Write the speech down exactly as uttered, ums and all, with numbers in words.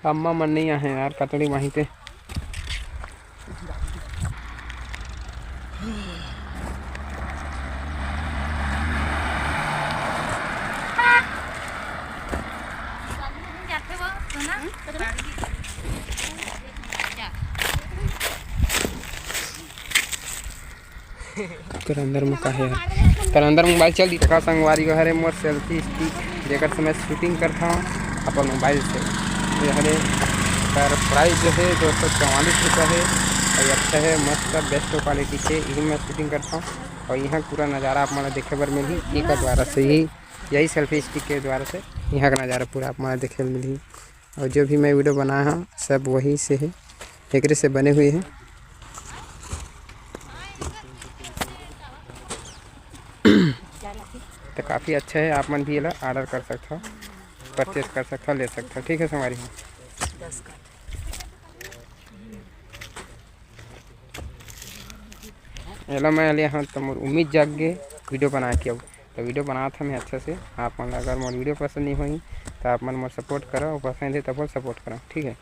अम्मा मन नहीं आहे यार, कटड़ी माही ते। कर अंदर में का हे यार? कर अंदर mobile चल दी। देखा संगवारी हो, हरे मोर selfie stick, जेकर से मैं shooting करता हूँ अपन mobile से। ये हरे, कर price जो है दो सौ चौवालीस रुपया है। और ये अच्छा है, मस्त best quality के, यही मैं shooting करता हूँ। और यहाँ पूरा नज़ारा आप मन ला देखे बर मिलही एकर द्वारा से ही, यही selfie stick के द्वारा से यहाँ का नज़ारा पूरा आप मन ला देखे बर मिलही। और जो भी मैं video बनाया हूँ सब वही से है, एकरे से बने हुए हैं। तो काफ़ी अच्छा है, आप मन भी एला order कर सकथव, purchase कर सकथव, ले सकथव। ठीक है संगवारी हो, एला मैं ले हाँ तो मोर उम्मीद जाग गे video बना के आऊ। तो video बनात हमें अच्छा से, आप मन ला अगर मोर video पसंद नहीं होही तो आप मन मोर support करो, और पसंद है तब support करो, ठीक है।